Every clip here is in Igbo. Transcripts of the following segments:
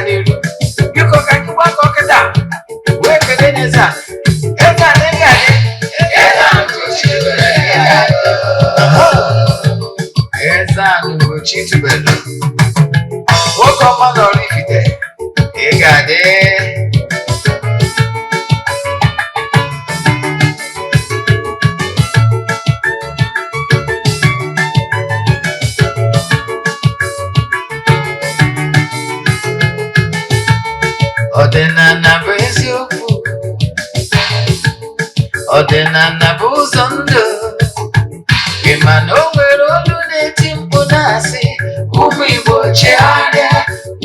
N'iru, biko, ka anyị gbakọ kịta wee kelee n'eze a. Eze a na ga-adị. Eze a Ugochi tubelu. Eze a Ugochi tubelu, nwoke ọma na Oraifite, ị ga-adị. Ọdịnala bụ eziokwu, ọdịnala bụ ụzọ ndụ. Ị ma na o nwere olu na-eti mkpu na-asị, "Ụmụ Igbo, chigharịa,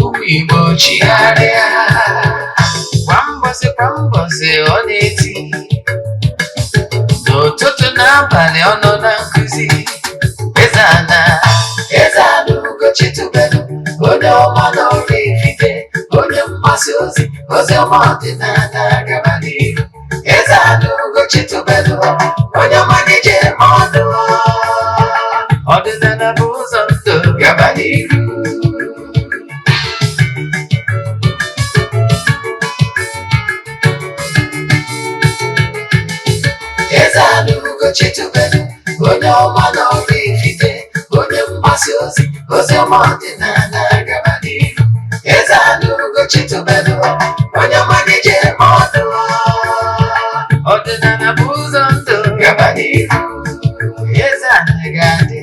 ụmụ Igbo, chigharịa." Kwa mbọsị kwa mbọsị ọ na-eti, n'ụtụtụ na abalị ọ nọ na nkụzi. Eze ana, Eze ana Ugochi tubelu, onye ọma na Oraifite, onye mgbasa ozi ozi ọma ọdịnala, gaba n'ihu. Eze ana Ugochi tubelu, onye ọma na-eje eme ọnụ, ọdịnala bụ ụzọ ndụ, gaba n'ihu. Eze ana Ugochi tubelu, onye ọma na Oraifite, onye mgbasa ozi ozi ọma ọdịnala, gaba n'ihu. Eze ana Ugochi tubelu, onye ọma na-eje eme ọnụ, ọdịnala bụ ụzọ ndụ, gaba n'ihu. Eze ana ga-adị,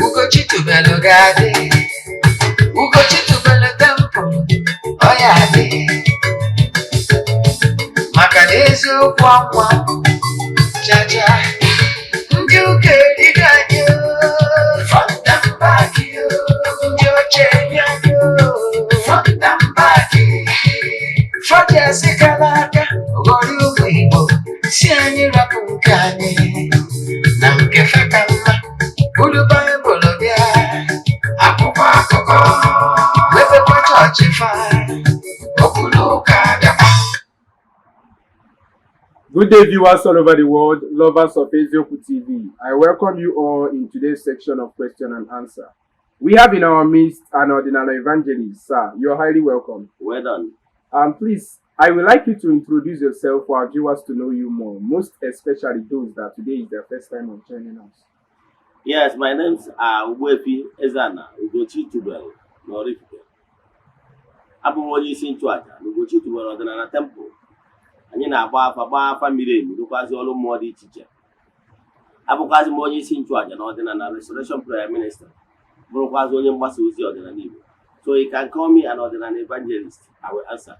Ugochi tubelu ga-adị, Ugochi tubelu temple ọ ya adị, maka na eziokwu akwa chacha ndị ụka erigo anyị front and back, ndị oche eri anyị front and back. Fọdụ asịkala aka ghọrọ ụmụ Igbo, si anyị rapụ nke anyị na nke fe ka mma, buru Baịbụl bịa, akwụkwọ akụkọ, mepekwa chọọchị fa, okwu na ụka bịakwa. Good day, viewers all over the world, lovers of Eziokwu TV. I welcome you all in today's section of question and answer. We have in our midst an ordinary evangelist, sir. You're highly welcome. Well done. Please, I would like you to introduce yourself for our viewers to know you more, most especially those that today is their first time of joining us. Yes, my names are Ogbuefi Eze-Ana Ugochi Tubelu n'Oraifite. Abụ m onye isi nchụaja na Ugochi Tubelu Ọdịnala Temple. Anyị na-agba afa, gbaa afa miri emi, rụkwazi ọrụ mmụọ dị iche iche. Abụkwazi m onye isi nchụaja na Ọdịnala Restoration Prayer Ministry, bụrụkwazi onye mgbasa ozi ọdịnala Igbo. So you can call me an ọdịnala evangelist, I will answer.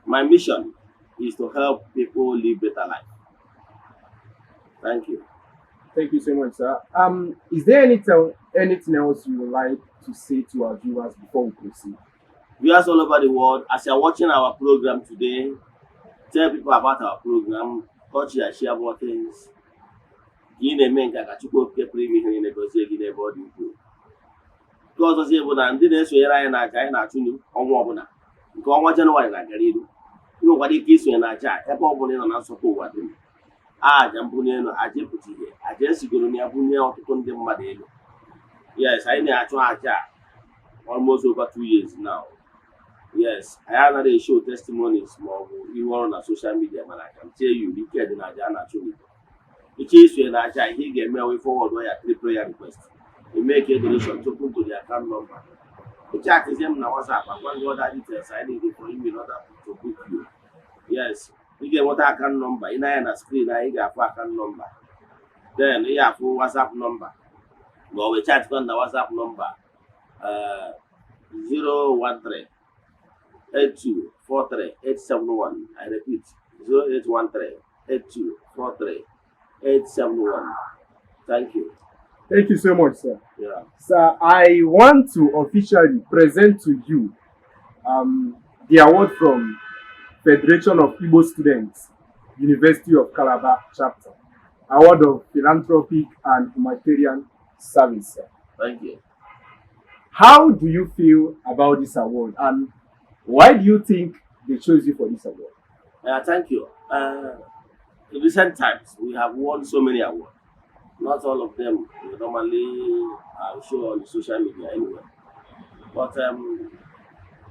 My mission is to help people live better life. Thank you. Thank you so much, sir. Is there anything else you would like to say to our viewers before we proceed? Viewers all over the world, as you are watching our program today, tell people about our program, touch your share buttons. Ka ị na-eme nke a, ka Chukwu Okike pụrụ ime ihe niile gọzie gị n'ebe ọ dị ukwuu. Nke ọzọzi bụ na ndị na-esonyere anyị na aja anyị na-achụ ọnwa ọbụla, nke ọnwa Jenụwarị na-agara iru, ị nwekwara ike isonye na aja a ebe ọ bụla ị nọ na nsọtụ ụwa dum. Aja mbunye elu, aja epụta ihe, aja esigoro na ya bunye ọtụtụ ndị mmadụ elu. Yes, anyị na-achụ aja a almost over 2 years now. Yes, anyị anaghị eshow testimonies ma ọ bụ ihu ọrụ na social media, mana I can tell you, ike dị na aja a na-achụ n'igwe. Ịchọ isonye na aja, ihe ị ga-eme wee forward ya three prayer request, you make a donation token to the account number, ịchatizie m na WhatsApp, agwa gị other details I need for you in order to book you. Yes, ị ga-enweta account number. Ị na-anya na screen anyị, ị ga-afụ account number, then ị ga-afụ WhatsApp number, ma ọ bụ chatkwa na WhatsApp number 013 8243 871. I repeat, 0813 8243 871. Thank you. Thank you so much, sir. Yeah. Sir, I want to officially present to you the award from Federation of Igbo Students, University of Calabar Chapter, Award of Philanthropic and Humanitarian Service, sir. Thank you. How do you feel about this award, and why do you think they chose you for this award? Thank you. In recent times, we have won so many awards. Not all of them we normally show on social media anyway. But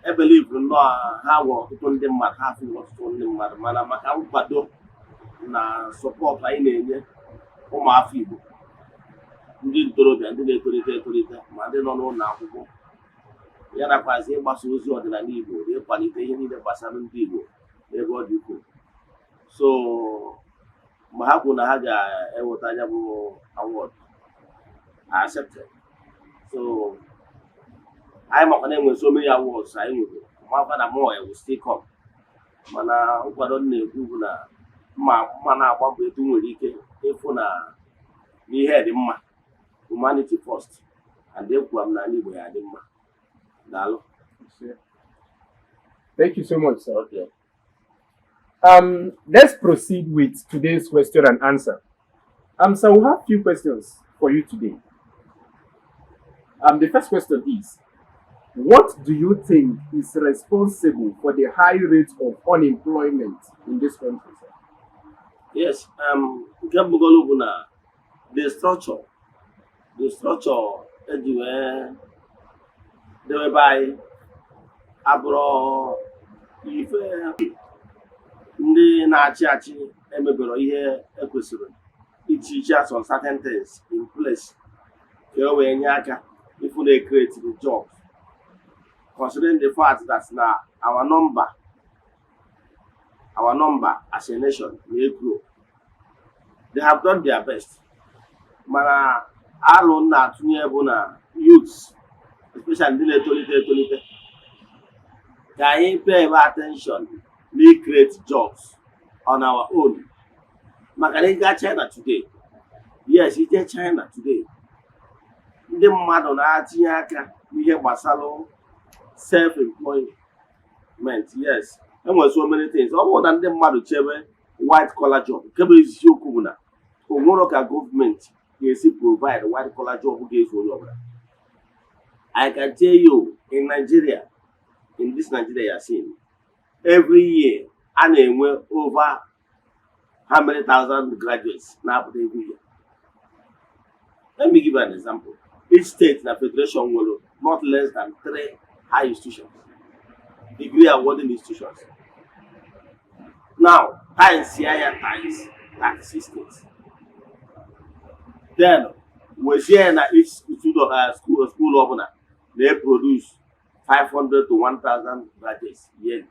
I believe nnọọ ha nwere ọtụtụ ndị mmadụ, ha fụrụ ọtụtụ ndị mmadụ, mana maka nkwado na support anyị na-enye ụmụafọ Igbo, ndị ntorobịa, ndị na-etolite etolite, ma ndị nọ n'ụlọ akwụkwọ, ya nakwazi ịgbasa ozi ọdịnala Igbo na ịkwalite ihe niile gbasara ndị Igbo n'ebe ọ dị ukwuu. So mgbe ha kwuru na ha ga-eweta anya bụ award, I accepted. So anyị makwa na enwere so many awards anyị nwere, makwa na more will still come, mana nkwado m na-ekwu bụ na mma mma na-agba mbọ etu m nwere ike ịfụ na n'ihe dị mma, humanity first, and ekwuwa m na ala Igbo ya dị mma. Daalụ. Thank you so much, sir. Okay. Let's proceed with today's question and answer. So we have few questions for you today. The first question is, what do you think is responsible for the high rate of unemployment in this country, sir? Yes, nke mbụgolu bụ na the structure eji wee dewebe anyị abụrụ ife ndị na-achị achị emebere ihe ekwesịrị iche some certain things in place ka e wee nye aka ịfụ na create the jobs, considering the fact that na our number as a nation na-grow. They have done their best, mana alụ m na-atụnye bụ na youths, especially ndị na-etolite etolite, ka anyị pay attention na create jobs on our own, maka na ịga China today, yes, ije China today, ndị mmadụ na-atinye aka n'ihe gbasara self-employment. Yes, enwere so many things. Ọ bụrụ na ndị mmadụ chebe white collar job, nke bụ eziokwu bụ na o nwero ka gọọmenti ga-esi provide white collar job ga-ezu onye ọbụla. I can tell you, in Nigeria, in this Nigeria you are seeing, every year a na-enwe over how many thousand graduates na-apụta every year. Let me give you an example. Each state na federation nwere not less than three high institutions, degree awarding institutions. Now times ya times 36 states, then wezie na each student, school ọbụla na-produce 500 to 1000 graduates yearly.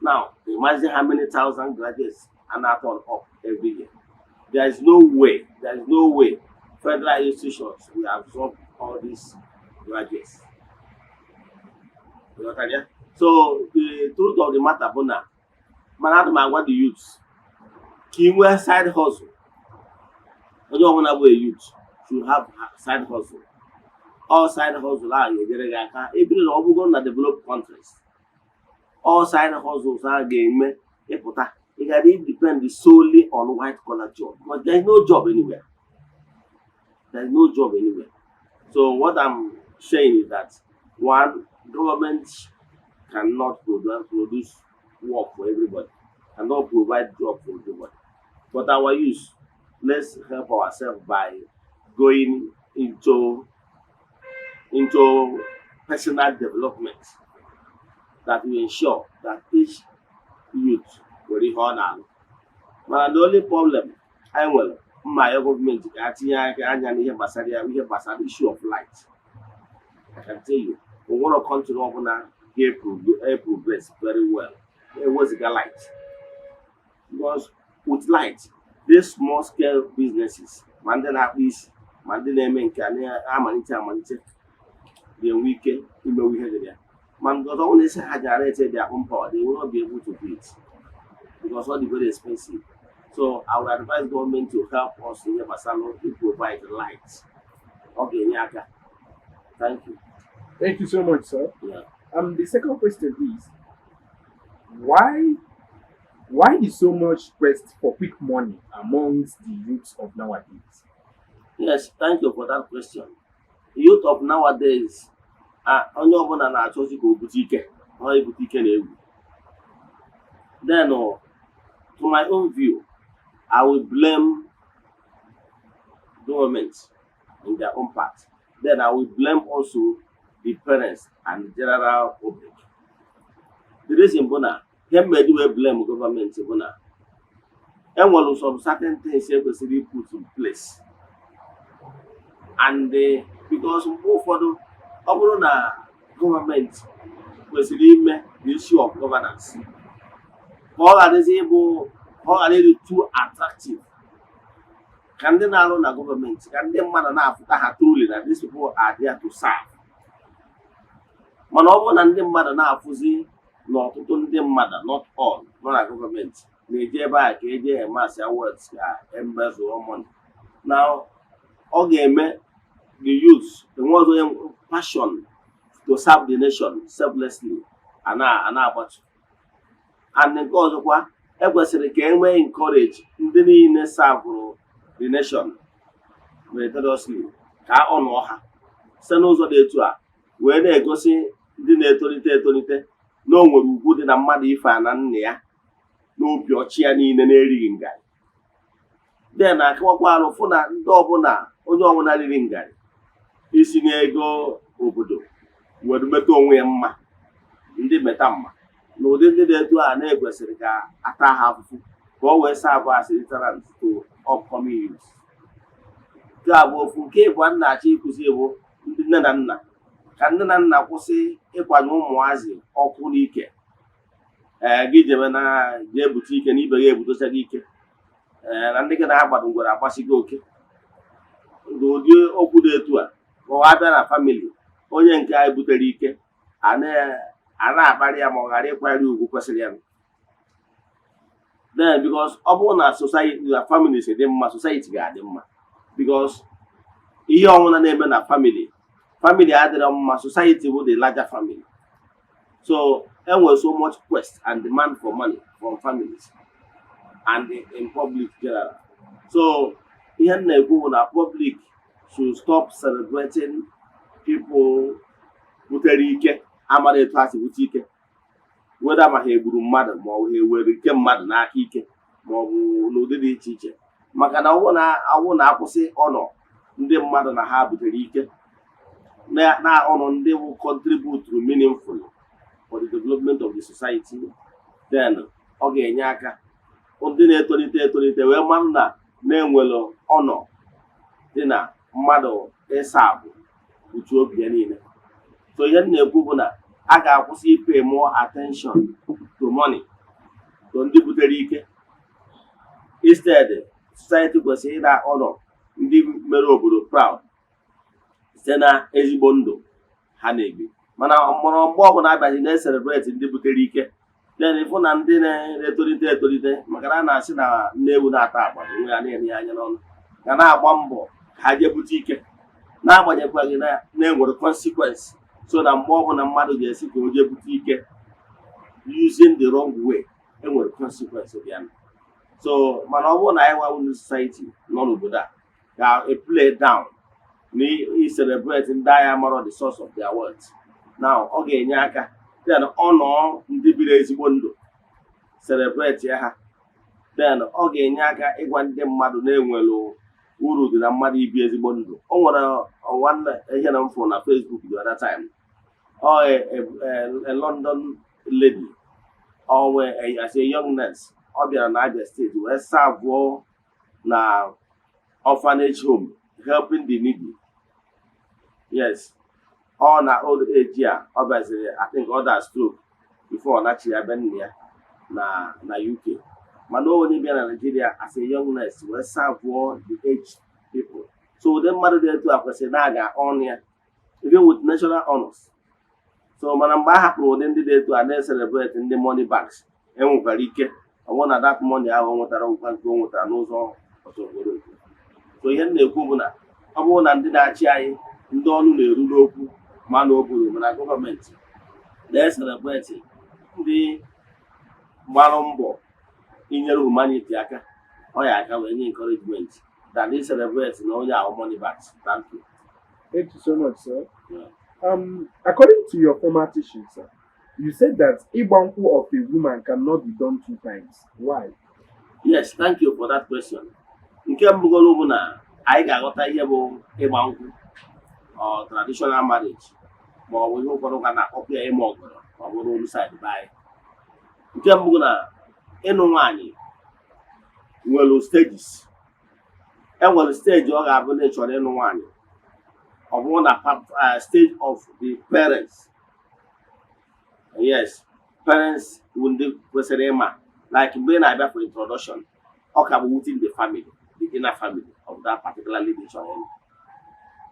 Now imagine how many thousand graduates are now turn up every year. There is no way federal institutions will absorb all these graduates. You ghọtara ya? So the truth of the matter bụ na, mana ana m agwa the youths ka ị nwee side hustle. Onye ọbụla bụ a youth should have side hustle. All side hustle a ga-enyere gị aka ebiri na ọ bụgo na developed countries, all side hustles a ga-eme ịpụta. Ị gara depend solely on white collar job, because there is no job anywhere. There is no job anywhere. So what I'm saying is that, one, government cannot produce work for everybody, cannot provide job for everybody, but our youth, let's help ourselves by going into personal development that will ensure that each youth nwere ihe ọ na-alụ. Mana the only problem anyị nwere, mma ya, gọọmenti ka ha tinye aka anya n'ihe gbasara ya, ihe gbasara issue of light. I can tell you, onwero country ọbụla ga-progress very well eweziga light, because with light, these small scale businesses, ma ndị na-akpụ isi, ma ndị na-eme nke a na-amalite amalite, ga-enwe ike imewe ihe dị ya. Ma ndị ọzọ, ọ na-esi ha generate their own power, they will not be able to do it because all dị very expensive. So I would advise government to help us ihe gbasara to provide light. Ọ ga-enye aka. Thank you. Thank you so much, sir. Yeah. The second question is, why is so much quest for quick money amongst the youths of nowadays? Yes, thank you for that question. Youth of nowadays, ah, onye ọbụla na-achọzi ka o bute ike, ọ ebute ike na egwu. Then, to my own view, I will blame government in their own part. Then I will blame also The parents and the general public. The reason bụ na ihe mmeji wee blame gọọmenti bụ na enwere some certain things ekwesịrị put in place and because mgbe ụfọdụ, ọ bụrụ na gọọmenti kwesịrị ime the issue of governance ka ọ gharazi ịbụ, ka ọ ghara ịdị too attractive, ka ndị na-arụ na gọọmenti, ka ndị mmadụ na-afụta ha truly na these people are there to serve. Mana ọ bụrụ na ndị mmadụ na-afụzi na ọtụtụ ndị mmadụ, not all, nọ na gọọmenti na-eje ebe a ka eje amass wealth, ka embezzle money, na ọ ga-eme the youth enwe ọzọ onye passion to serve the nation selflessly a na-agbatu. And nke ọzọkwa, ekwesịrị ka e nwee encourage ndị niile serverụ the nation meritoriously, ka ọ nụọ ha site n'ụzọ dị etu a wee na-egosi ndị na-etolite etolite na o nwere ugwu dị na mmadụ ife a na nna ya n'obi ọchị ya niile na-erighị ngarị. Then akawakwa arụ fụ na ndị ọbụla, onye ọbụla riri ngarị isi n'ego obodo were meta onwe ya mma, ndị meta mma na ụdị ndị dị etu a na-ekwesịrị ka ata ha afụfụ, ka ọ wee serve as a deterrent to upcoming youth. Nke a bụ ofu. Nke ịbụọ m na-achọ ịkụzi bụ ndị nne na nna, ka nne na nna kwụsị ịkwanye ụmụazị ọkụ n'ike. Ee, gị jebe na jee bute ike na ibe gị ebutocha gị ike, ee, na ndị gị na ha gbadongwere agbasigo oke. N'ụdị okwu dị etu a, ma ọ abịa na family, onye nke anyị butere ike, a na-akparị ya ma ọ ghara ịkwanyere ugwu kwesịrị ya. Then because ọ bụrụ na society na families dị mma, society ga-adị mma, because ihe ọnwụna na-eme na family, family adịrọ mma, society bụ the larger family. So enwere so much quest and demand for money from families and in public general. So ihe m na-ekwu bụ na public should stop celebrating people butere ike amara etu ha si bute ike, weda ma ha egburu mmadụ, ma ọ bụ ha ewere ike mmadụ n'aka ike, ma ọ bụ n'ụdị dị iche iche. Maka na ọwụ na awụ na-akwụsị ọnọ ndị mmadụ na ha butere ike na ọnụ ndị wụ contribute meaningfully for the development of the society, then ọ ga-enye aka ndị na-etolite etolite wee mara na na-enwere ọnọ dị na mmadụ ịsa abụ uche obi ya niile. So ihe m na-ekwu bụ na a ga-akwụsị pay more attention to money, to ndị butere ike. Instead, society kwesịrị ịna ọnọ ndị mere obodo proud site na ezigbo ndụ ha na-ebi. Mana mụrụ mgbe ọbụla abịaghị na-ecelebrate ndị butere ike, then ịfụ na ndị na-etolite etolite, maka na a na-asị na nne ewu na-ata agba onwe ya na-ere ya anya n'ọnụ, ga na-agba mbọ ka ha jee bute ike, n'agbanyeghị na na-enwere consequence. So na mgbe ọbụla mmadụ ga-esi ka o jee bute ike using the wrong way, enwere consequence bịa. So mana ọ bụrụ na anyị nwa society nọ n'obodo a ga-play down na i celebrate ndị agha mara the source of their wealth now, ọ ga-enye aka. Then ọ nọọ ndị biri ezigbo ndụ, celebrate ya ha, then ọ ga-enye aka ịgwa ndị mmadụ na-enwelu uru dị na mmadụ ibi ezigbo ndụ. O nwere nwanne ihe na m fụrụ na Facebook the other time, ọ a London lady, ọ nwe as a young nurse, ọ bịara na Abia Steeti wee serveụọ na orphanage home, helping the needy. Yes, ọ na old age a ọ bịaziri, I think ọ da stroke before ọ nachi ya be nna ya na UK. Mana onye bịa na Nigeria as a young nurse wee serveụọ the aged people. So ụdị mmadụ dị etu a kwesịrị na aga ọnụ ya even with national honors. So mana mgbe a hapụrụ ụdị ndị dị etu a na-ecelebrate ndị money bags, enwekwara ike ọ bụrụ na that money ahụ o nwetara nkwa nke o nwetara n'ụzọ ọzọ nwere okwu. So ihe m na-ekwu bụ na ọ bụrụ na ndị na-achị anyị, ndị ọnụ na-eru n'okwu, ma na obodo, mana gọọmenti na-ecelebrate ndị gbara mbọ inyere humanity aka, ọ ya aka wee nye encouragement than i celebrate na onye ahụ money bags. Thank you. Thank you so much, sir. Yeah. According to your former teaching, sir, you said that Igba nkwụ of a woman cannot be done two times. Why? Yes, thank you for that question. Nke mbụgoro bụ na anyị ga-aghọta ihe bụ ịgba nkwụ or traditional marriage. Ma ọ bụ ihe ụfọdụ ka na-akpọkwa ya ịma ọgọdọ, ma ọ bụrụ olu side be anyị. Nke mbụ bụ na ịnụ nwaanyị nwere stages. Enwere stage ọ ga-abụ na ị chọrọ ịnụ nwaanyị, ọ bụrụ na stage of the parents. Yes, parents bụ ndị kwesịrị ịma. Like mgbe ị na-abịa for introduction, ọ ka bụ within the family, the inner family of that particular lady ị chọrọ ịnụ.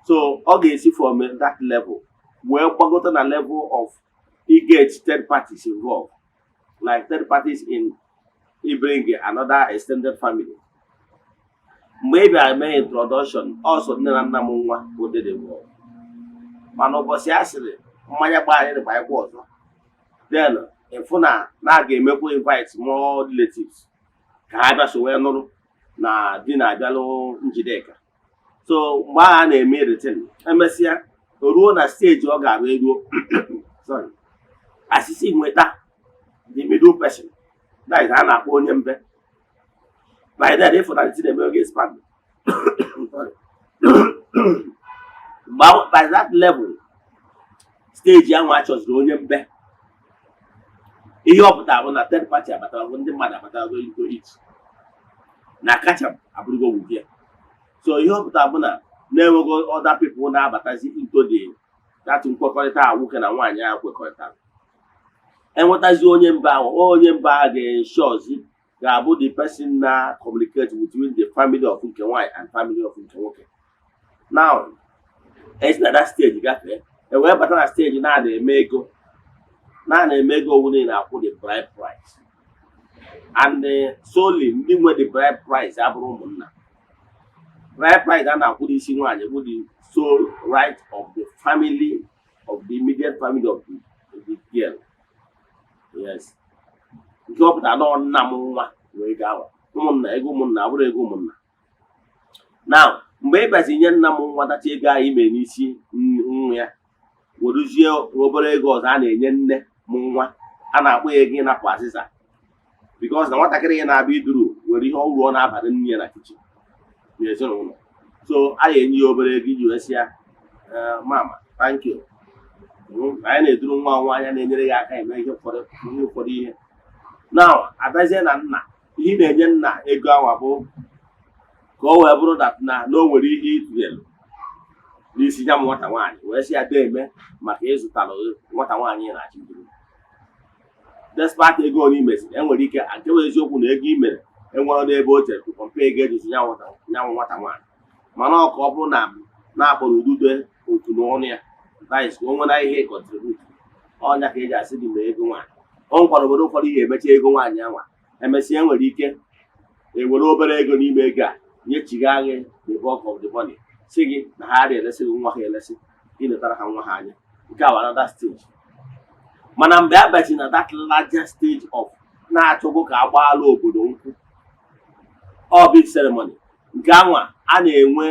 So ọ ga-esi from that level wee gbagote na level of get third parties involved, like third parties in bring another extended family. Mgbe ị bịara mee introduction, ọsọ nne na nna m nwa bụ ndị dị involved, mana ụbọchị a sịrị mmanya gba anyị dịkwa ịkwa ọzọ, then ịfụ na a ga-emekwa invite more relatives ka ha bịa so wee nụrụ na di na-abịalụ Njideka. So mgbe ahụ a na-eme retin, emesịa o ruo na stage ọ ga-abụ eruo, sorry, asịsị nweta the middle person, that is a na-akpọ onye mbe. By then, ịfụ na the thing eme oge expand. Sorry. By that level, stage ahụ achọziri onye mbe, ihe ọ pụtara bụ na third party abatarago, ndị mmadụ abatarago into it, na kacha abụrụgo wugi ya. So ihe ọ pụtara bụ na na-enwego other people na-abatazi into the that nkwekọrịta a nwoke na nwaanyị ahụ kwekọrịtara. Enwetazi onye mba ahụ, onye mba ahụ ga-ensure, ga-abụ the person na communicate between the family of nke nwaanyị and family of nke nwoke. Now, esi na that stage gafee, e wee bata na stage na na-eme ego, na na-eme ego owu niile, akwụ the bride price. And solely ndị nwe the bride price abụrụ ụmụnna. Bride price a na-akwụ n'isi nwaanyị bụ the sole right of the family of the immediate family of the girl. Yes, nke ọ pụtara na ọ nna m nwa wee ego ahụ ụmụnna, ego ụmụnna abụrụ ego ụmụnna. Now, mgbe ị bịazi nye nna m nwa tacha ego ahụ ime n'isi nwa ya, werezie obere ego ọzọ a na-enye nne m nwa, a na-akpọ ya ego ịnapụ azịza, because na nwatakịrị ya na-abịa iduru nwere ihe ọrụ ọ na-abalị nne ya na kitchen n'ezinụlọ. So a ga-enye ya obere ego iji wee sị ya, "Mama, thank you. Anyị na-eduru nwa nwa anya na-enyere ya aka eme ihe ụfọdụ, ihe ụfọdụ ihe." Now, abịazie na nna, ihe ị na-enye nna ego ahụ bụ ka o wee bụrụ that na o nwere ihe itinyere n'isi ya m nwata nwaanyị, wee sị ya deme maka ịzụtara nwata nwaanyị ị na-achọ iduru. Despite ego ole imeziri, enwere ike nke bụ eziokwu na ego i mere enwere n'ebe o jere compare ego ejizi ya nwata nwaanyị, mana ọ ka ọ bụrụ na na-akpọrọ udude otu n'ọnụ ya, that is ka o nwere ihe contribute ọnya ka eji asị gị mee ego nwaanyị. O nwekwara obodo ụfọdụ ihe emecha ego nwaanyị anwa, emesịa enwere ike ewere obere ego n'ime ego a nyechiga gị the bulk of the money, si gị na ha adịghị elesi gị nwa ha elesi, iletara ha nwa ha anya. Nke a bụ another stage. Mana mgbe a bachi na that larger stage of na-achọgo ka agbaala obodo nkwụ, ọ big ceremony nke anwa a na-enwe,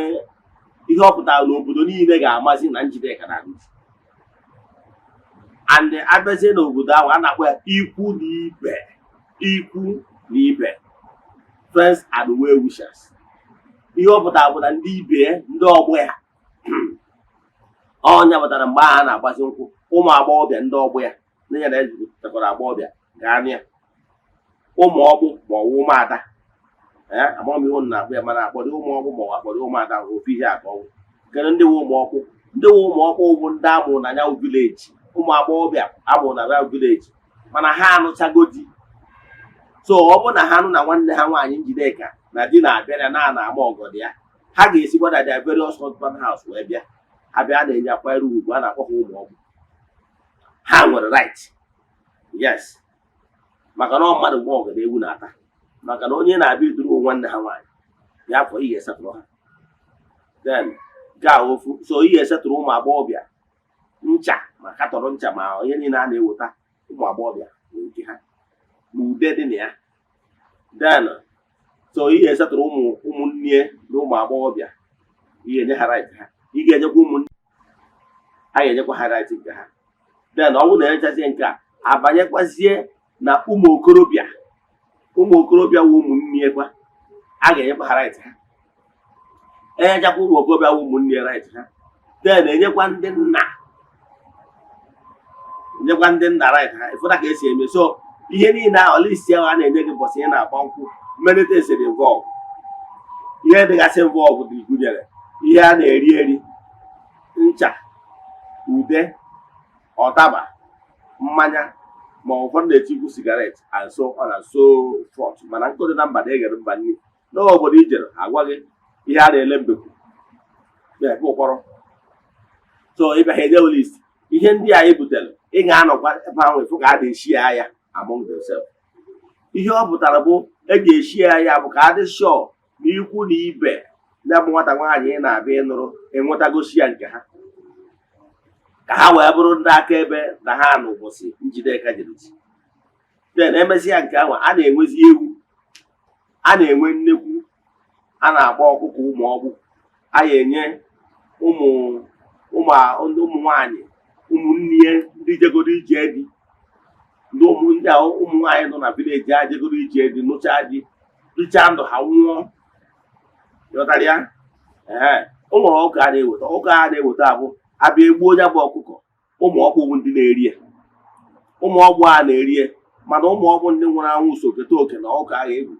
ihe ọ pụtara na obodo niile ga-amazi na Njideka na Aguchi. And abịazie n'obodo ahụ, a na-akpọ ya ikwu na ibe, ikwu na ibe, friends and well wishers. Ihe ọ pụtara bụ na ndị ibe ya, ndị ọgbọ ya, ọnya pụtara mgbe ahụ a na-agbazi nkwụ, ụmụ agbọghọbịa ndị ọgbọ ya ndị ya na-ejupụtakwara agbọghọbịa gaa ya, ụmụ ọkpụ ma ọ bụ ụmụada. Ee, amaghị m ihe unu na-akpọ ya, mana akpọrọ ụmụ ọkpụ ma ọ bụ akpọrọ ụmụada, ofu ihe akọ ọgwụ. Kedu ndị wụ ụmụ ọkpụ? Ndị wụ ụmụ ọkpụ bụ ndị amụrụ na ya village, ụmụ agbọghọbịa amụrụ na ya village, mana ha anụchago di. So ọ bụrụ na ha nụ na nwanne ha nwaanyị Njideka na di na-abịa ya na na-ama ọgọdọ ya, ha ga-esikwa na their various husband house wee bịa. Ha bịa na-enye akwanyere ugwu, a na-akpọ ha ụmụ ọgwụ. Ha nwere right, yes, maka na ọ mmadụ gba ọgọdọ ewu na-ata, maka na onye na-abịa iduru nwanne ha nwaanyị ya afọ ihe esetụrụ ha. Then nke a ofu. So ihe esetụrụ ụmụ agbọghọbịa ncha, ma katọrọ ncha, ma ihe niile a na-eweta ụmụ agbọghọbịa nwere nke ha ma ude dị na ya. Then so ihe esetụrụ ụmụ ụmụnne na ụmụ agbọghọbịa, ihe enye ha right ha. Ị ga-enyekwa ụmụnne ha, ga-enyekwa ha right nke ha. Then ọ bụrụ na enyechazie nke a, abanyekwazie na ụmụ okorobịa. Ụmụ okorobịa wụ ụmụnne kwa, a ga-enyekwa ha right ha. Enyechakwa ụmụ okorobịa wụ ụmụnne right ha, then enyekwa ndị nna. Nyekwa ndị nna right ha. Ịfụta ka esi eme. So ihe niile ahụ, list ahụ a na-enye gị ụbọchị ị na-agba nkwụ, many things dị involved. Ihe dịgasị involved dị gụnyere ihe a na-eri eri, ncha, ude, ọtaba, mmanya, ma ụfọdụ na-etikwu cigarette and so on and so forth. Mana nkụ dị na mba na-eghere mba nri. N'obodo ijere, agwa gị ihe a na-ele mbekwu na-ebe ụkpọrọ. So ịbịa, ha enye list ihe ndị a anyị butere. Ị ga-anọkwa ebe ahụ ịfụ ka a na-eshi ya ya among themselves. Ihe ọ pụtara bụ e ga-eshi ya ya bụ ka a dị sure na ikwu na ibe ya bụ nwata nwaanyị ị na-abịa ịnụrụ enwetagosi ya nke ha, ka ha wee bụrụ ndị akaebe na ha na ụbọchị Njideka jere ji. Then emesịa nke ahụ, a na-enwezi ewu, a na-enwe nnekwu, a na-agba ọkụkọ, ụmụ ọgbụ a ya enye ụmụ ụmụ ụmụ nwanyị, ụmụnne ya ndị jegoro ije di, ndị ụmụ ndị a, ụmụ nwaanyị nọ na village a jegoro ije di, nụchaa di, bichaa ndụ ha, nwụọ. Ghọtara ya? Ee, o nwere ọkụ a na-eweta. Ọkụ a na-eweta abụ abịa egbuo onye bụ ọkụkọ. Ụmụ ọkpụ bụ ndị na-eri ya, ụmụ ọgbụ a na-eri ya, mana ụmụ ọgbụ ndị nwụrụ anwụ so keta oke na ọkụ ahụ egbu.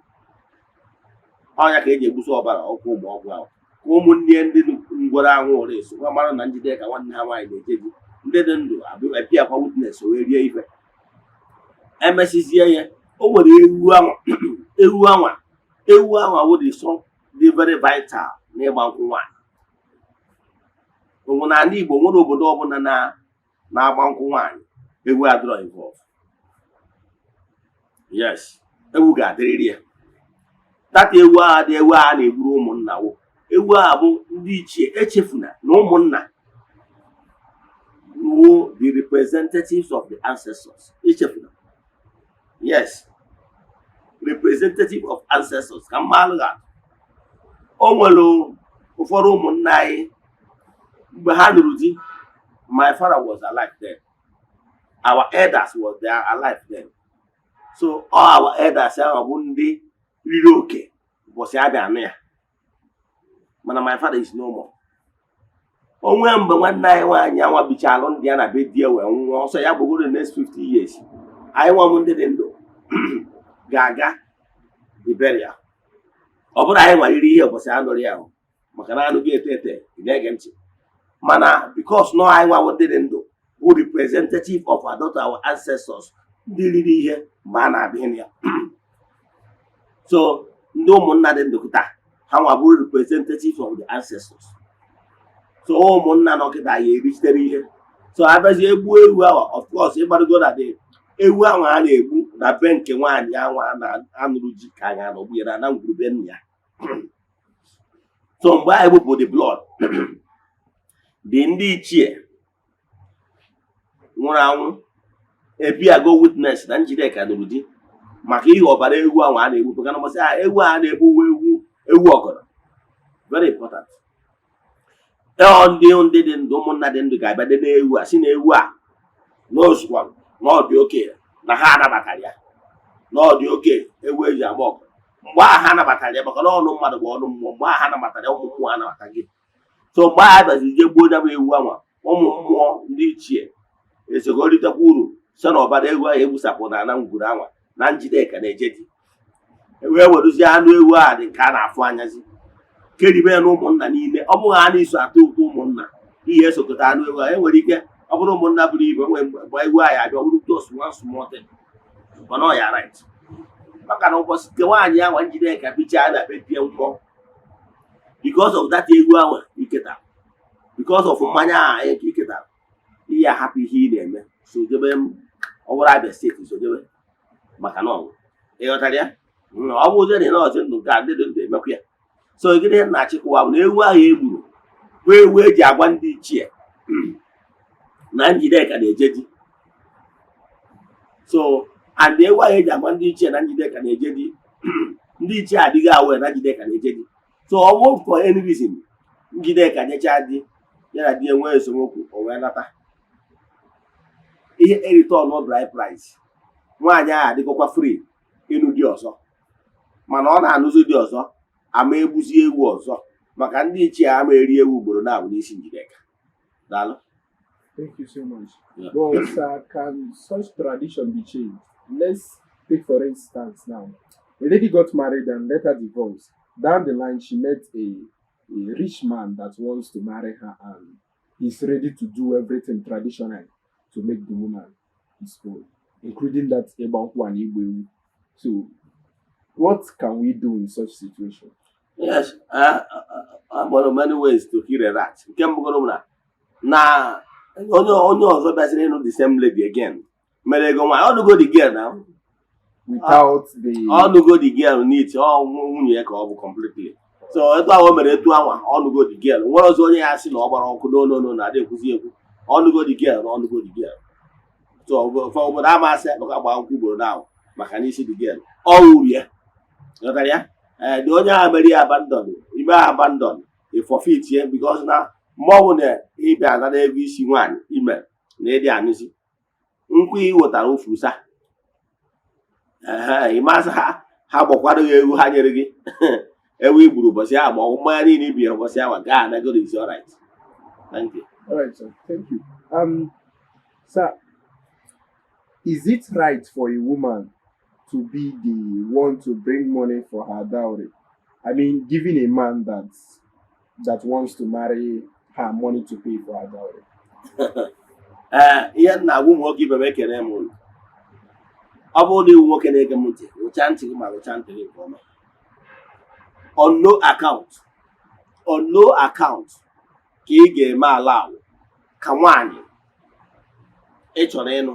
Ọnya ka eji egbusa ọbara ọkụ ụmụ ọgbụ ahụ, ka ụmụnne ndị ngwere anwụ ụra eso nwa mara na Njideka nwanne ha nwaanyị na-eje di. Ndị dị ndụ abịakwa witness wee rie ife. Emesizie ya, o nwere ewu anwa. Ewu anwa, ewu anwa wụ the so dị very vital n'ịgba nkwụ nwaanyị. Onwe n'ala Igbo nwere obodo ọbụla na na-agba nkwụ nwaanyị ewu adịrọ involve. Yes, ewu ga-adịrịrị ya. Tata ewu agha dị, ewu agha na-egburu ụmụnna wụ ewu agha bụ ndị ichie. Echefuna na ụmụnna wụ the representatives of the ancestors. Echefuna, yes, representative of ancestors. Ka mmalụ ga o nwere ụfọdụ ụmụnna anyị mgbe ha nụrụ di, my father was alive then, our elders was there alive then. So all our elders ahụ bụ ndị riri oke ụbọchị abịa anụ ya, mana my father is no more. Onwe mgbe nwanne anyị nwaanyị anwa bichalụ ndị ya na be di ya wee nwụọ ọsọ ya bụgoro the next 50 years, anyị nwa m ndị dị ndụ ga-aga the burial. Ọ bụrụ anyị nwaliri ihe ụbọchị anụrụ ya ahụ, maka na anụ gị ete ete, ị na-ege ntị. Mana because nọ anyị nwa ndị dị ndụ bụ representative of our daughter, our ancestors ndị riri ihe mgbe a na-abịa ya. So ndị ụmụnna dị ndụ kịta, ha nwa bụrụ representative of the ancestors. So ụmụnna nọ kịta ya erichitere ihe. So abịazie egbuo ewu ahụ, of course ịgbadogo na the ewu ahụ a na-egbu na be nke nwaanyị anwa na-anụrụ ji ka anyị anọgbu ya na ngwurube nna ya. So mgbe anyị gbupụ the blood dị, ndị ichie nwụrụ anwụ ebiago witness na Njideka nụrụ di, maka ihe ọbara ewu ahụ a na-egbu. Maka na mbọsị ahụ ewu a na-egbu ewu, ewu ọgọdọ, very important. Ọ ndị dị ndụ, ụmụnna dị ndụ ga-abịa debe ewu a, si na ewu a na ozugbo na ọ dị oke na ha anabatara ya, na ọ dị oke ewu eji agba ọgụ. Mgbe ahụ ha nabatara ya, maka na ọnụ mmadụ bụ ọnụ mmụọ. Mgbe ahụ ha nabatara ya, ụmụ mmụọ anabata gị. So mgbe ahụ abịazi je gbuo ya bụ ewu anwa, ụmụ mmụọ ndị ichie esogoritekwa uru site na ọbara ewu ahụ egbusapụ na ana ngwuru anwa na Njideka na-eje di. Wee weruzie anụ ewu ahụ dị nke a na-afụ anyazi keribe ya na ụmụnna niile. Ọ bụghị a na-eso atọ ụtọ ụmụnna ihe esokọta anụ ewu ahụ. Enwere ike ọ bụrụ ụmụnna buru ibu, enwere mgbe ewu ahụ abịa ọ bụrụ just one small thing, mana ọ ya right, maka na ụbọchị nke nwaanyị ahụ Njideka bichaa na be die nwụọ because of that ewu ahụ iketa, because of mmanya ahụ iketara, ihe ahapụ ihe ị na-eme so jebe. Ọ bụrụ Abịa Steeti, so jebe, maka na ọnwụ. Ị ghọtara ya? Ọ bụrụ na ọzọ ndụ nke a, ndị dị ndụ emekwa ya. So gịnị ihe na-achịkwa bụ na ewu ahụ e gburu bụ ewu eji agwa ndị ichie na Njideka na-eje di. So and ewu ahụ eji agwa ndị ichie na Njideka na-eje di, ndị ichie adịghị aware na Njideka na-eje di. So ọ bụrụ for any reason Njideka nyechaa di ya na di enwee esemokwu, o wee nata ihe return bride price, nwaanyị ahụ adịgokwa free ịnụ di ọzọ. Mana ọ na-anụzi di ọzọ, ama egbuzi ewu ọzọ, maka ndị ichie ama eri ewu ugboro na-abụ n'isi Njideka. Daalụ. Thank you so much. Yeah. Well, sir, can such tradition be changed? Let's take, for instance, now, a lady got married and later divorced. Down the line, she met a rich man that wants to marry her and he's ready to do everything traditional to make the woman his own, including that ịgba nkwụ and ịgba ewu. So, what can we do in such situation? Yes, nwere many ways to kill a rat. Nke mbụ bụ na onye ọzọ bịaziri ịnụ the same lady again mere ego nwaanyị, ọ nụgo the girl now. Without the Ọ nụgo the girl neat, ọ nwunye ya ka ọ bụ completely. So etu ahụ o mere, etu anwa ọ nụgo the girl, nwere ọzọ onye ya sị na ọ gbara ọkụ. No, no, no, na adị ekwuzi ekwu. Ọ nụgo the girl na ọ nụgo the girl. So for obodo amasị maka agba nkwụ ugboro na maka n'isi the girl, ọ uru ya ghọtara ya. Ee, the onye ahụ mere ya abandon, ime abandon, ị forfeit ya, because na mgbe ọ bụ na ịbịa nara ego isi nwaanyị ime na ịdị anụzi nkwụ ị wetara ofusa, ehe, ịmasị ha, ha gbakwara gị ewu ha nyere gị, ewu i gburu ụbọchị ahụ, ma ọ bụ mmanya niile i binyere ụbọchị ahụ gaa anago. Is alright. Thank you. All right, sir. Thank you. Sir, is it right for a woman to be the one to bring money for her dowry? I mean, giving a man that wants to marry her money to pay for her dowry. Ee, ihe m na-agwa ụmụ nwoke ibe m, ekene m unu. Ọ bụrụ na iwu nwoke na-ege m ntị, rụchaa ntị gị ma rụchaa ntị gị nke ọma. On no account, on no account ka ị ga-eme ala ka nwaanyị ị chọrọ ịnụ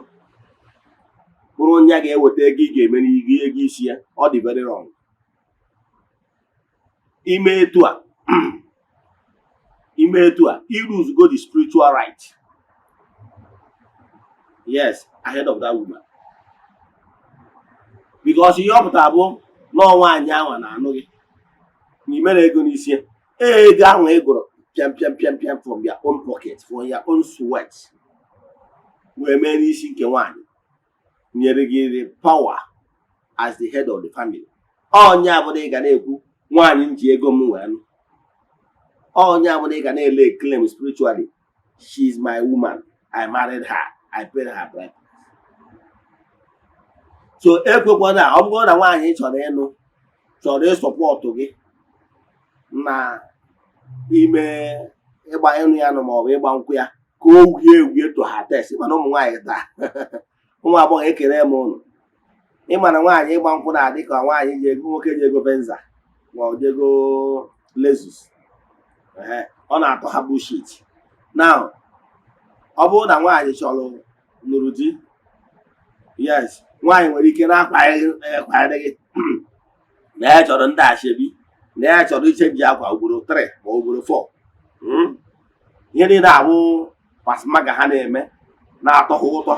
bụrụ onye a ga-eweta ego ị ga-eme n'igi ego isi ya. Ọ dị very wrong ime etu a. Ime etu a, I lose go the spiritual right, yes, ahead of that woman, because ihe ọ pụtara bụ na nwaanyị ahụ na-anụ gị na imere ego n'isi ya. Ego ahụ ị gụrụ pịam pịam pịam pịam from your own pocket, from your own sweat, wee mee n'isi nke nwaanyị nyere gị the power as the head of the family. Onye abụla ị ga na-ekwu nwaanyị m ji ego m wee nụ, onye abụla ị ga na-ele claim spiritually, "She is my woman. I married her. I paid her bride price." So ekwekwana. Ọ bụrụ na nwaanyị ị chọrọ ịnụ chọrọ ị support gị na ime ịgba ịnụ ya nụ maọbụ ịgba nkwụ ya, ka o wie ewie to her taste. Mana ụmụ nwaanyị taa, ụmụ agbọghọ, ekele m ụnụ. Ịma na nwaanyị ịgba nkwụ na-adị ka nwaanyị ji ego, nwoke ji ego Venza ma ọ ji ego Lexus. Ehe, ọ na-atọ ha bullshit. Now, ọ bụrụ na nwaanyị chọrọ nụrụ di, yes, nwaanyị nwere ike na-akwanyere gị na ya chọrọ ndị ashebi, na ya chọrọ i change akwa ugboro 3 ma ugboro 4. Ihe niile abụ pasmaga ha na-eme na-atọ ha ụtọ.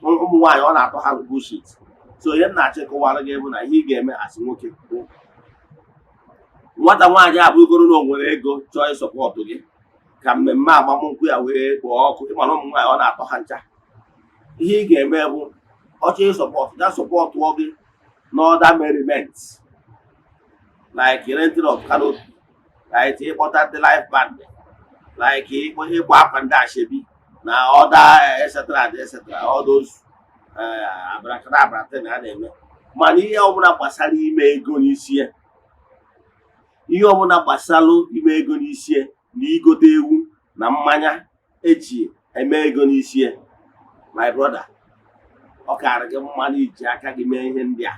Ụmụ nwaanyị, ọ na-atọ ha bullshit. So ihe m na-achọ ịkọwara gị bụ na ihe ị ga-eme asị nwoke bụ, nwata nwaanyị abụgoro na o nwere ego chọọ ị support gị ka mmemme agbamnkwụ ya wee kpọọ ọkụ, ịmana ụmụ nwaanyị, ọ na-atọ ha ncha. Ihe ị ga-eme bụ, ọchọ ị support ya, support gị n'other merriment, like renting of canopy, like ịkpọta ndị live band, like ịkpọ akwa ndị ashebi na other etc etc, all those abracadabra thing a na-eme. Mana ihe ọbụla gbasara ime ego n'isi ya, ihe ọbụla gbasara ime ego n'isi ya na igote ewu na mmanya eji eme ego n'isi ya, my brother, ọ kaara gị mma na iji aka gị mee ihe ndị a,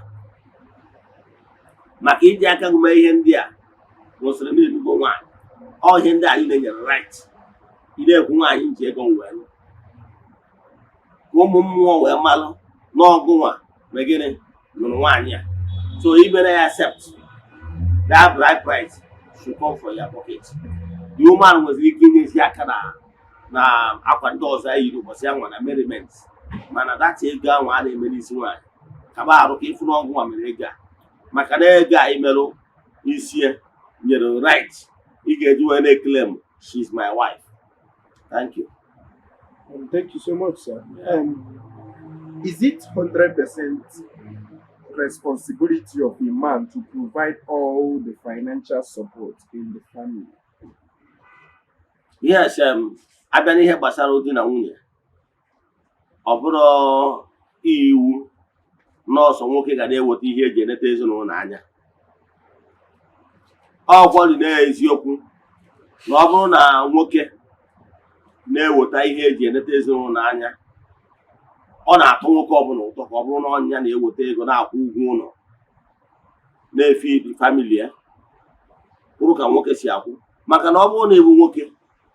maka iji aka gị mee ihe ndị a nwụsịrị m enugo nwaanyị. Ọ ihe ndị a niile nyere right ị na-ekwu nwaanyị nji ego m wee nụ, ka ụmụ mmụọ wee malụ n'ọgụ nwa ma gịnị nụrụ nwaanyị a. So imere ya accept, that bride price should come from your pocket. The woman nwere ike inyezi aka na akwa ndị ọzọ anyị yiri ụbọchị anwa na merriment, mana that ego ahụ a na-eme n'isi nwaanyị, kaba arụ ka ịfụ n'ọgwụ nwa mere ego a, maka na ego a imerụ n'isi ya nyere right ị ga-eji wee na-eclaim, "She's my wife." Thank you. Thank you so much, sir. Is it 100% responsibility of a man to provide all the financial support in the family? Yes, Abịa n'ihe gbasara di na nwunye, ọ bụrụ iwu nọọsụ nwoke ga na-eweta ihe eji eneta ezinụlọ anya. Ọkwọdụ na-eziokwu na ọ bụrụ na nwoke na-eweta ihe eji eneta ezinụlọ anya, ọ na-atọ nwoke ọbụla ụtọ ka ọ bụrụ na ọnya na-eweta ego, na-akwụ ụgwọ ụlọ, na-efeed family ya, kwụrụ ka nwoke si akwụ. Maka na ọ bụrụ na ịbụ nwoke,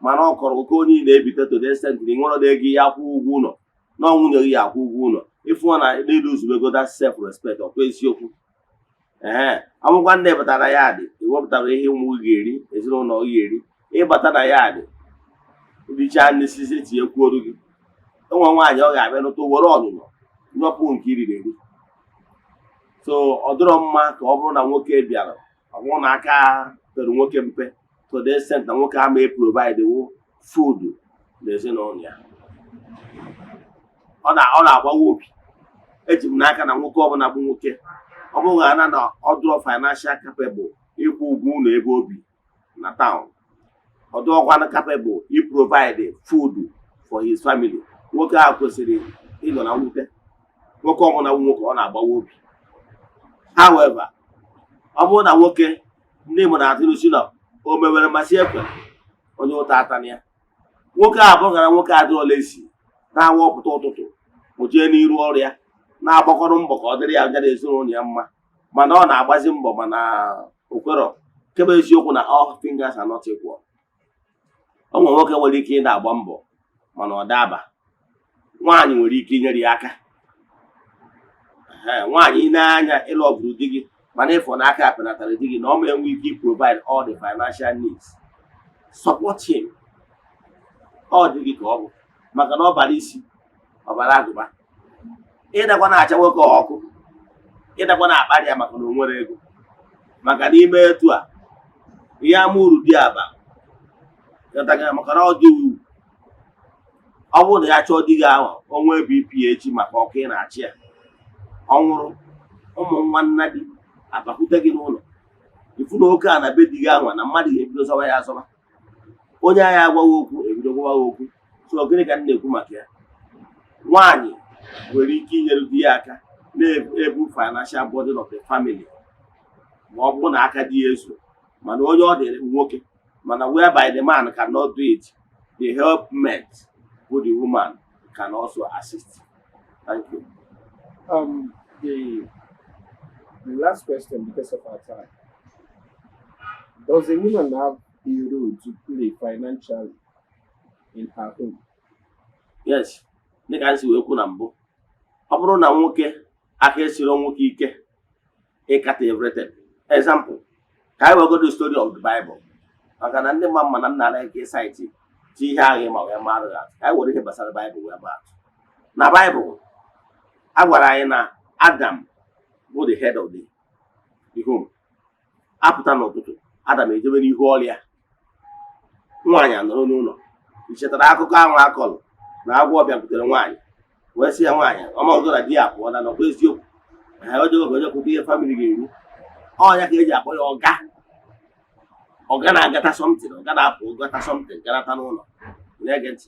mana ọ kọrọ oke onye ị na-ebite to the extent na ị nwere ego ya akwụ ụgwọ ụlọ, na nwunye gị ya akwụ ụgwọ ụlọ, ịfụ na n'elu ozugbo that self respect. Ọkwa eziokwu? Ee, ọmụgwa nne batara ya dị, iwepụtara ihe ụmụ gị ga-eri, ezinụlọ gị ga-eri. Ịbata na ya dị, richaa nne, sisi tinyekwuoru gị. Enwe nwaanyị ọ ga-abịa nụtụ were ọnụnọ nyọpụ nke iriri eri. So ọ dịrọ mma ka ọ bụrụ na nwoke bịara, ọ bụrụ na aka pere nwoke mpe to the extent na nwoke ama e provide wu food na ezinụlọ ya. Ọ na-agbawa obi. Eji m n'aka na nwoke ọbụla bụ nwoke, ọ bụghị na ọ dụrọ financial capable ịkwụ ụgwọ ụlọ ebe obi na town, ọ dụọkwana capable i provide food for his family, nwoke ahụ kwesịrị ịnọ na mwute. Nwoke ọbụla bụ nwoke, ọ na-agbawa obi. However, ọ bụrụ na nwoke, ndị Igbo na-atụ ilu si na o mewere masị ekwe onye ụta atana ya. Nwoke a bụ gara nwoke adịrọla esi na-awa ọpụta ụtụtụ, o jee n'iru ọrụ ya, na-agbakọrọ mbọ ka ọ dịrị ya ya na ezinụlọ ya mma, mana ọ na-agbazi mbọ, mana o kwerọ kebe eziokwu na all fingers are not equal. O nwere nwoke nwere ike ị na-agba mbọ mana ọ daba, nwaanyị nwere ike inyere ya aka. Ee, nwaanyị, ị na-anya ịlọburu di gị, mana ịfọ n'aka penatara di gị na ọ ma enwe ike provide all the financial needs, support him. Ọ dị gị ka ọ bụ maka na ọ bara isi ọbara agụba. Ịdakwa na-acha nwoke ọkụ, ịdakwa na-akparị ya maka na o nwere ego, maka n'ime etu a ihe ama uru dị aba ghọtara, maka na ọ dị ugwu. Ọ bụrụ na ya chọọ di gị ahụ, o nwee BP echi maka ọkụ ị na-achị ya, ọ nwụrụ, ụmụ nwa nna di abakwute gị n'ụlọ, ifu na oke a na be di gị ahụ na mmadụ ga-ebido zọba ya azọba, onye agha agwaghị okwu ebido gwawa ya okwu. So gịnị ka m na-ekwu maka ya? Nwaanyị nwere ike inyere di ya aka na-ebu financial burden of the family ma ọ bụrụ na aka di ya ezu, mana onye ọ dịrị nwoke, mana whereby the man cannot do it, the helpmate bụ the woman can also assist. Thank you. The last question, because of our time. Does a woman have a role to play financially in her home? Yes, dịka anyị si wee kwu na mbụ, ọ bụrụ na nwoke aka esiro nwoke ike ịkata everything. Example, ka anyị wegodo story of the Bible, maka na ndị mma na nna anaghị ka cite ti ihe ahụ ma wee marụ ya atụ. Ka anyị were ihe gbasara Bible wee maa atụ. Na Bible, a gwara anyị na Adam bụ the head of the home. Apụta n'ụtụtụ, Adam ejebe n'ihu ọrịa, nwaanyị anọrọ n'ụlọ. I chetara akụkọ ahụ akọrọ na agwọ bịakwutere nwaanyị wee sị ya, "Nwaanyị ọma ọzọ na di ya apụọla n'ọkwa eziokwu ha oje oge onye kwute ihe family ga-eri." Ọ ya ka eji akpọ ya ọga. Ọga na-agata something, ọga na-apụ gata something ganata n'ụlọ. Na-ege ntị?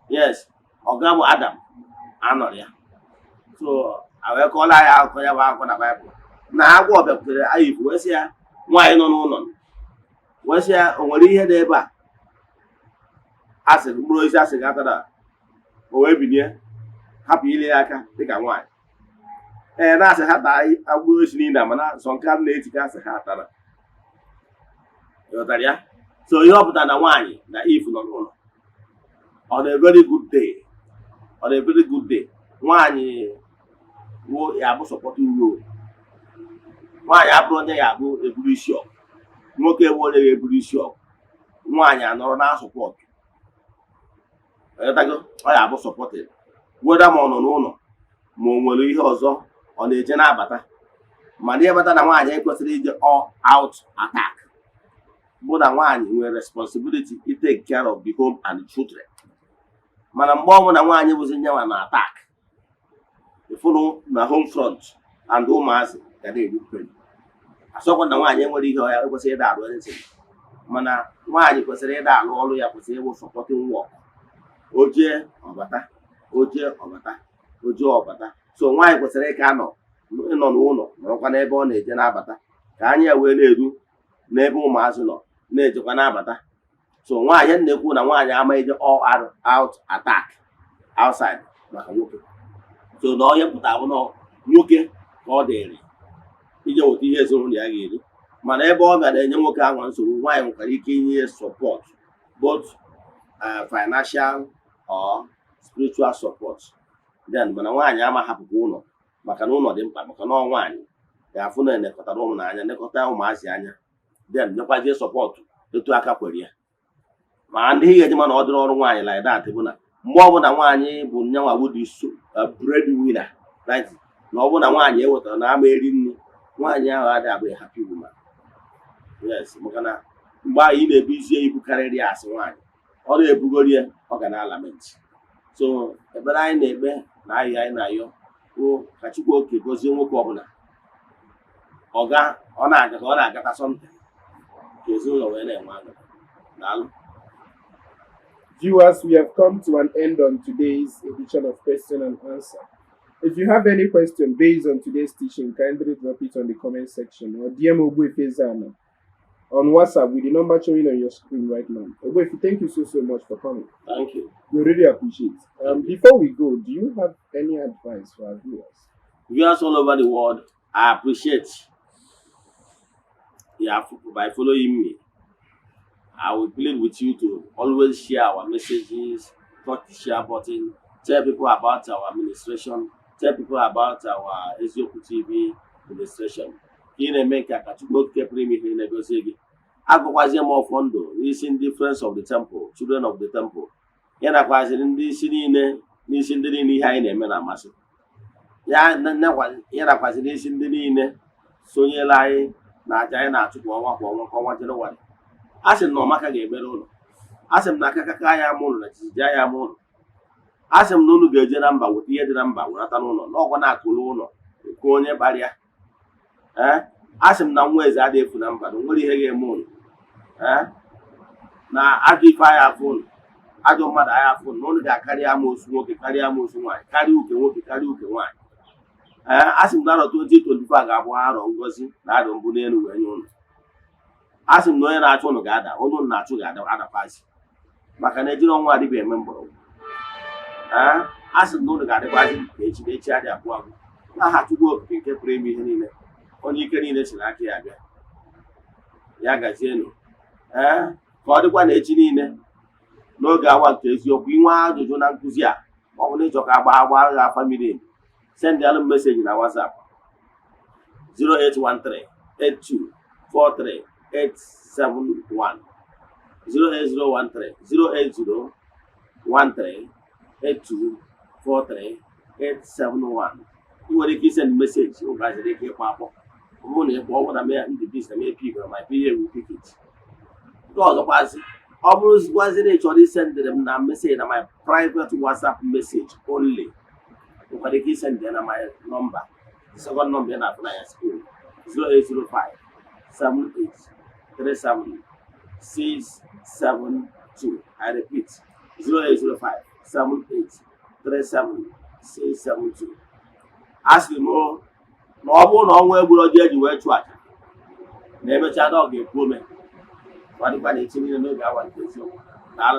Yes, ọga bụ Adam anọrọ ya. So a wee kọọla ya akụkọ ya bụ akụkọ na Baịbụl na agwọ bịakwutere Eve wee sị ya, nwaanyị nọ n'ụlọ, wee sị ya, "O nwere ihe dị ebe a a sị mkpụrụ osisi a sị gị atara?" O wee binie hapụ ile ya aka dịka nwaanyị. Ee, na-asị ha taa mkpụrụ osisi niile, mana sọ nke a na-etika asị ha atara. Ịghọtara ya? So ihe ọ pụtara na nwaanyị na Eve nọ n'ụlọ on a very good day, on a very good day, nwaanyị wo ya abụ supporting role. Nwaanyị abụrụ onye ya abụ eburu isi ọgụ, nwoke bụ onye ga-eburu isi ọgụ, nwaanyị anọrọ na support. Ịghọtago? Ọ ya abụ supporting, weda ma ọ nọ n'ụlọ ma o nwere ihe ọzọ ọ na-eje na-abata. Mana ihe bata na nwaanyị ekwesịrị ije all out attack bụ na nwaanyị nwere responsibility to take care of the home and the children. Mana mgbe ọbụla nwaanyị bụzi nyanwa na attack, ịfụnụ na home front and ụmụazị ga na-eri mperi. Asọkwa na nwaanyị enwere ihe ọ ya ekwesịrị ịda arụ anything, mana nwaanyị kwesịrị ịda alụ ọrụ ya, kwesịrị ịbụ supporting work. O jee ọbata, o jee ọbata, o jee ọbata. So nwaanyị kwesịrị ịka nọ ịnọ n'ụlọ, nọrọkwa n'ebe ọ na-eje na-abata, ka anya ya wee na-eru n'ebe ụmụazị nọ na-ejekwa na-abata. So nwaanyị na-ekwu na nwaanyị ama eje all out attack outside maka nwoke. So na onye pụtara bụ na nwoke ka ọ dịrị ije weta ihe ezinụlọ ya ga-eri, mana ebe ọ bịara enye nwoke ahụ nsogbu, nwaanyị nwekwara ike inye ya support, both financial or spiritual support. Then mana nwaanyị ama hapụkwa ụlọ, maka na ụlọ dị mkpa, maka na ọ nwaanyị ga-afụ na elekọtara ụmụ n'anya, nekọta ụmụazị anya, then nyekwazie support etu aka kwere ya. Ma ndị ihe eji ma na ọ dịrị ọrụ nwaanyị like that bụ na mgbe ọbụla nwaanyị bụ nyanwa bụ the breadwinner, right, na ọ bụrụ na nwaanyị ewetara na ama eri nri, nwaanyị ahụ adịghị abụ a happy woman. Yes, maka na mgbe ahụ ị na-ebu isi ibu karịrị ya asị nwaanyị, ọ na-ebugori ya, ọ ga na lament. So ekpere anyị na-ekpe na ahịa anyị na-ayọ bụ ka Chukwu oke gozie nwoke ọbụla ọga ọ na-aga ka ọ na-agata something ka ezinụlọ wee na-enwe aṅụrị. Daalụ. Viewers, we have come to an end on today's edition of Question and Answer. If you have any question based on today's teaching, kindly drop it on the comment section or DM Ogbuefi Ezana on WhatsApp with the number showing on your screen right now. Ogbuefi, thank you so, so much for coming. Thank you. We really appreciate it. Before we go, do you have any advice for our viewers? Viewers all over the world, I appreciate you by following me. I will plead with you to always share our messages, touch the share button, tell people about our administration, tell people about our Eziokwu TV administration. Ka ị na-eme nke a, ka Chukwu Okike pụrụ ime ihe na-egozie gị. Agụkwazie m ọfọ ndụ n'isi ndị Friends of the Temple, Children of the Temple, ya nakwaziri ndị isi niile, n'isi ndị niile ihe anyị na-eme na-amasị ya, ya nakwaziri n'isi ndị niile sonyere anyị na aja anyị na-achụ kwa ọnwa kwa ọnwa kwa ọnwa Jenụwarị. A sị m na ọmaka ga-emere ụlọ, a sị m na akakaka ya ama ụlọ, na jijiji ya ama ụlọ. A sị m na unu ga-eje na mba weta ihe dị na mba wenata n'ụlọ, n'ọkwa na-akụlụ ụlọ nke onye kparịa. Ee, a sị m na nwa eze adịghị efu na mba, na o nwere ihe ga-eme ụlọ, ee, na ajọ ife anyị afụ ụlọ, ajọ mmadụ anyị afụ ụlọ, na ụnụ ga-akarị amoosu nwoke, karịa amoosu nwaanyị, karịa uke nwoke, karịa uke nwaanyị. Ee, a sị m na arọ 2024 ga-abụ arọ ngozi na arọ mbụ n'elu wee nye ụnụ. A sị m na onye na-achụ ụnụ ga-ada, onye ụnụ na-achụ ga-adakwazi, maka na ejiri ọnwa adịbịa eme mgbọrọgwụ. Ee, a sị m na ụnụ ga-adịkwazi ka echi, na echi adị abụọ agwụ. N'aha Chukwu Okike nke pụrụ ime ihe niile, onye ike niile si n'aka ya bịa, ya gazienụ. Ee, ka ọ dịkwa na echi niile n'oge awa nke eziokwu. Inwe ajụjụ na nkụzi a, ma ọ bụ na ịchọ ka agba agbara gị afa miri emi, send alụ m message na WhatsApp 0813 8243 871, 08013 08013 8243 871. Ị nwere ike isend message, nwegaziri ike ịkpọ akpọ. Ọ bụrụ na ị kpọọ, ọ bụrụ na mee ndị bis na mee pick na my PA will pick it. Nke ọzọkwazi, ọ bụrụzikwazi na ị chọrọ isendịrị m na message na my private WhatsApp message only, nwekwara ike isend ya na my number, the second number ya na-afụ na ya screen, 0805 78 37 672. I repeat, 0805 78 37 672. A sị m o, na ọ bụrụ na ọnwa egburu ọjọọ eji wee chụọ aja na emechaa na ọ ga-ekwu ome. Ọ dịkwa na echi niile n'oge awa nke eziokwu.